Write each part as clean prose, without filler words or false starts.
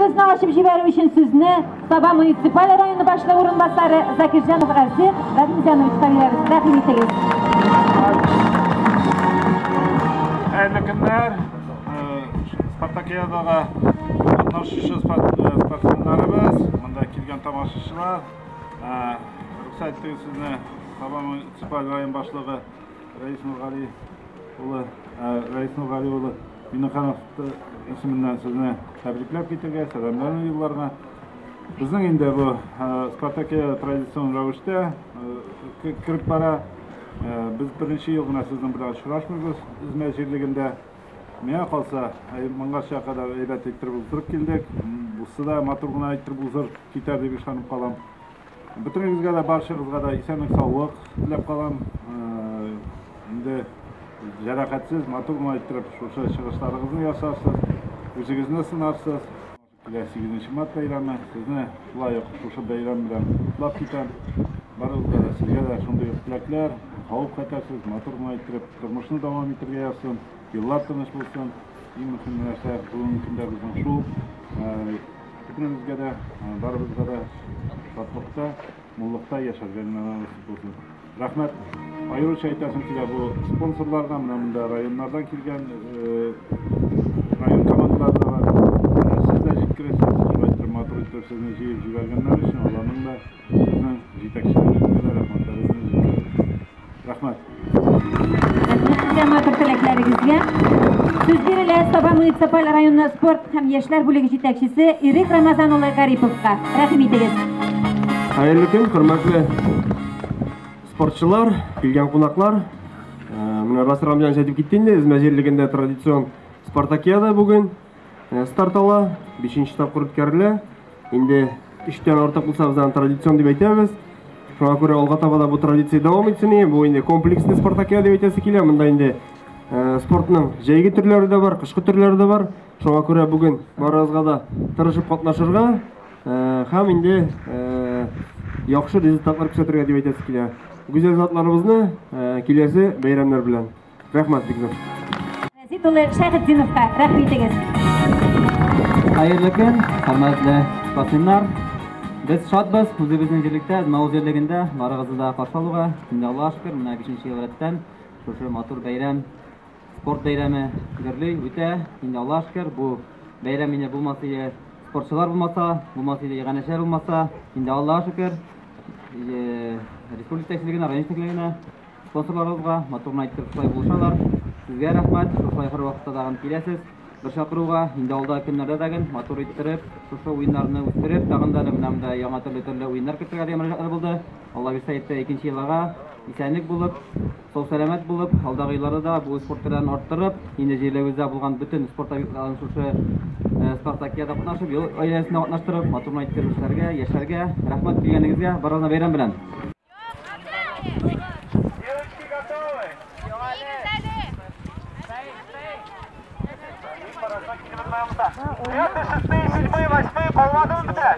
Бәйрәмебезне ачып җибәрү өчен сүзне Саба муниципаль районы башлыгы урынбасары Закирҗанов Арси Рәхимҗановичка бирәбез. Рәхим итегез. Хәерле көннәр. Спартакиадага катнашучы спортсменнарыбыз, монда килгән тамашачылар. Рөхсәт итегез сезне Саба муниципаль район башлыгы Рәис Нургали улы Рәис Нургали улы Миннеханов исеменнән сезне тәбрикләп китергә, сәламләнү юлларга. Безнең инде бу Спартакиада традицион рәвештә кереп бара. Без беренче ел гына сезнең белән очрашмыйбыз Эзмә җирлегендә. Миңа калса, моңарча кадәр әйбәт иттереп уздырып килдек. Бусы да матур гына иттереп уздырып китәр дип ышанып калам. Бөтенегезгә дә, барчагызга да исәнлек, саулык теләп калам. Инде җәрәхәтсез, матур гына иттереп шушы чыгышларыгызны ясарсыз, үзегезне сынарсыз. Килә 8 март бәйрәме. Сезне шулай ук шушы бәйрәм белән котлап китәм. Барыгызга да, сезгә дә шундый ук теләкләр, хәвеф-хәтәрсез, матур гына иттереп тормышны дәвам итәргә язсын, еллар тыныч булсын. Иң мөһим нәрсә бүгенге көндә безнең шул. Бөтенебезгә дә, барыбызга да шатлыкта, муллыкта яшәргә генә насыйп булсын. Рәхмәт. Аеруча әйтәсем килә бу спонсорларга, менә монда районнардан килгән район командалары да бар. Сез дә җиткерәсез, шулай итеп матур итеп сезне җыеп җибәргәннәр өчен аларның да сезнең җитәкчеләрегезгә дә рәхмәтләребезне җиткерәбез. Рәхмәт. Рәхмәт сезгә матур теләкләрегезгә. Сүз бирелә Саба муниципаль районы спорт һәм яшьләр бүлеге җитәкчесе Ирек Рамазан улы Гариповка. Рәхим итегез. Хәерле көн, хөрмәтле спортчылар, килгән кунаклар. Менә Расил Рамзанович әйтеп китте инде, Эзмә җирлегендә традицион спартакиада бүген старт ала, 5нче тапкыр үткәрелә. Инде 3тән артык булса без аны традицион дип әйтәбез. Шуңа күрә алга таба да бу традиция дәвам итсен. Бу инде комплекслы спартакиада дип әйтәсе килә. Монда инде спортның җәйге төрләре дә бар, кышкы төрләре дә бар. Шуңа күрә бүген барыгызга да тырышып катнашырга һәм инде яхшы результатлар күрсәтергә дип әйтәсе килә. Гүзәл затларыбызны киләсе бәйрәмнәр белән. Рәхмәт бик зур. Рәзит улы Шәйхетдиновка рәхмәт итегез. Хәерле көн, хөрмәтле спортсменнар. Без шатбыз, үзебезнең җирлектә, Эзмә җирлегендә барыгызны да каршы алуга. Инде Аллаһ шөкер, менә 5нче ел рәттән шушы матур бәйрәм, спорт бәйрәме гөрли үтә. Инде Аллаһ шөкер, бу бәйрәм инде булмаса иде, спортчылар булмаса, булмаса иде, иганәчеләр булмаса, инде Аллаһ шөкер, республика җитәкчелегенә, район җитәкчелегенә, спонсорларыбызга матур гына итеп шулай булышалар. Сезгә рәхмәт, шушылай һәр вакытта тагын киләсез. Бер чакыруга, инде алда көннәрдә дә матур иттереп, шушы уеннарны үстереп, тагын да менә монда яңа төрле-төрле уеннар кертергә дигән мөрәҗәгатьләр булды. Алла бирсә, иртә икенче елга исәнлек булып, сау сәламәт булып, алдагы елларда да бу спорт төрләрен арттырып, инде җирлегебездә булган бөтен спорт объектларын шушы спартакиада катнашып, ел әйләнәсендә катнаштырып, матур гына иттереп эшләргә, яшәргә. Рәхмәт килгәнегезгә, барыгызны бәйрәм белән. Девочки готовы? Пятый, шестые, седьмые, восьмые, полвадым бітә.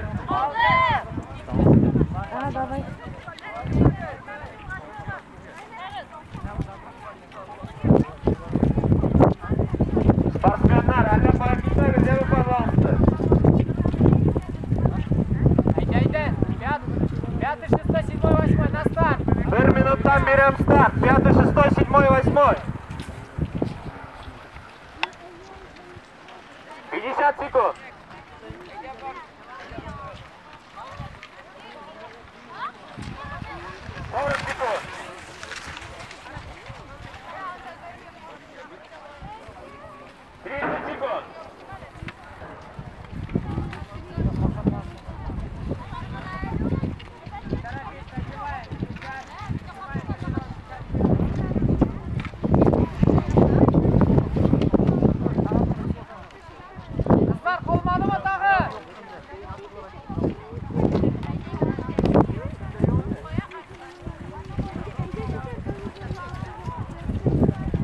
Давай. Спортсменнар, әллә парапитна, резервы, пожалуйста. Әйдә, пятый, шестой, седьмой, восьмой, на старт. Бер минуттан бирәм старт. Пятый, шестой, седьмой, восьмой. 50 секунд. 40 секунд. 30 секунд. Кызлар, калмадымы тагы?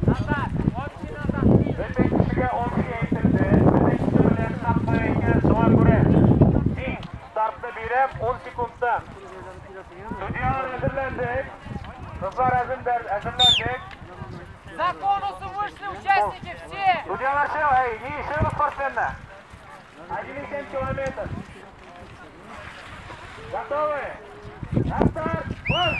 Назад, общий назад. Бөтен кешегә общий әйтелде. Бөтен кеше белән старт икән, шуңа күрә. Мин стартны бирәм 10 секундтан. Судьялар әзерләндек. Кызлар әзерләндек. За конусом вышли участники все. Судьялар шел, эй, не еще спортсменнар. Один Километр. Готовы? На старт! Марш!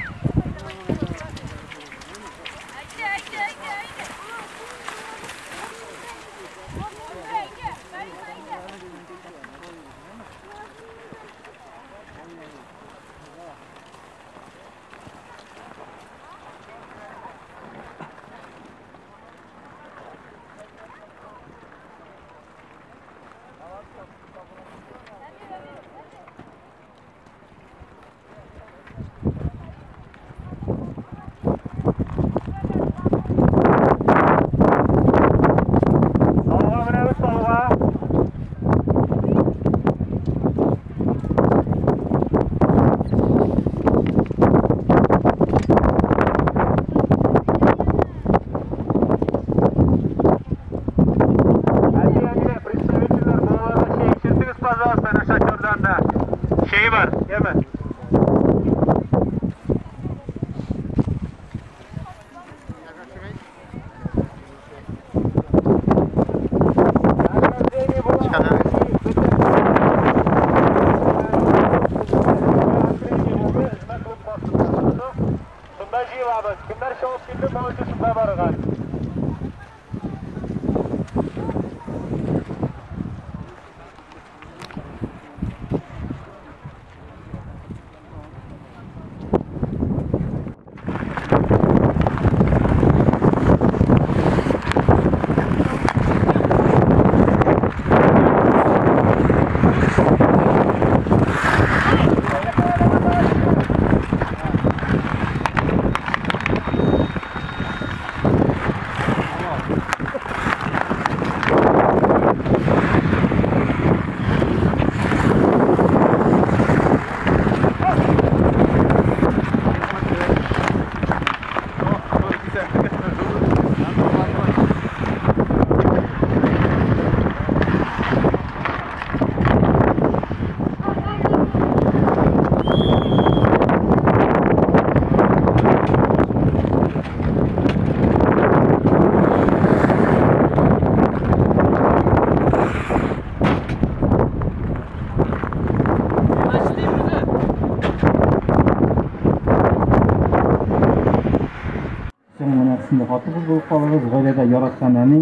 Булып калыгыз, гаиләдә яраткан әни,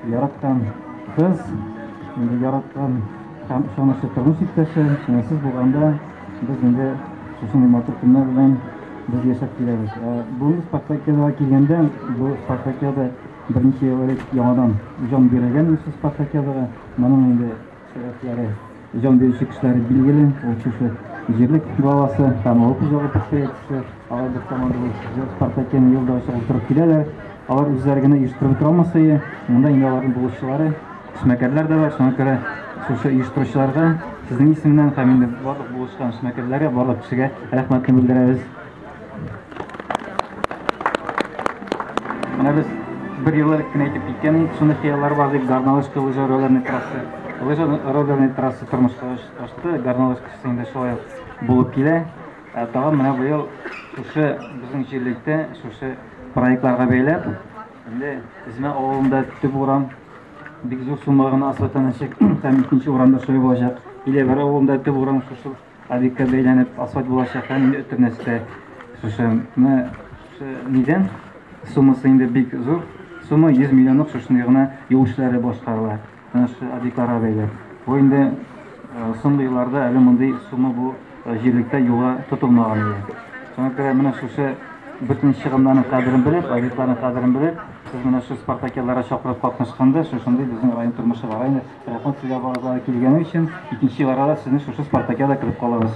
яраткан кыз, инде яраткан һәм ышанычлы тормыш иптәше, сез булганда без инде шушындый матур көннәр белән без яшәп киләбез. Бүгенге спартакиадага килгәндә, бу спартакиада берничә ел элек яңадан җан бирелгән шушы спартакиадага. Моның инде сәбәпләре, җан бирүче кешеләре билгеле, ул шушы җирлек главасы һәм авыл хуҗалыгы предприятиесе, алар бер команда булып спартакиаданы ел да уздырып киләләр. Алар үзләре генә оештырып бетерә алмаса, монда инде аларның булышчылары, эшмәкәрләр дә бар. Шуңа күрә шушы оештыручыларга сезнең исемнән һәм инде барлык булышкан эшмәкәрләргә, барлык кешегә рәхмәтне белдерәбез. Менә без бер ел элек кенә әйтеп киткән идек, шундый хыяллар бар дип, горнолыжка лыжа роллерный трасса. Лыжа роллерный трасса тормышка ашты, горнолыжкасы инде шулай ук булып килә. Тагын менә быел шушы безнең җирлектә шушы проектларга бәйләп, инде Эзмә авылында төп урам бик зур сумма гына асфальтланачак, һәм икенче урамда шулай булачак. Иләбәр авылында төп урам шушы объектка бәйләнеп асфальт булачак, һәм инде Өтернәстә шушы менә шушы нидән суммасы инде бик зур, сумма 100 миллионлык шушындый гына юл эшләре башкарыла. Менә шушы объектларга бәйләп. Бу инде соңгы елларда әле мондый сумма бу җирлектә юлга тотылмаган иде. Шуңа күрә менә шушы бөтен чыгымнарның кадерен белеп, объектларның кадерен белеп, сез менә шу спартакиадаларга чакырып катнашканда, шушындый безнең район тормышы бара инде. Рәхмәт сезгә барыгызга килгәне өчен. Икенче елларга да сезне шушы спартакиада кереп калабыз.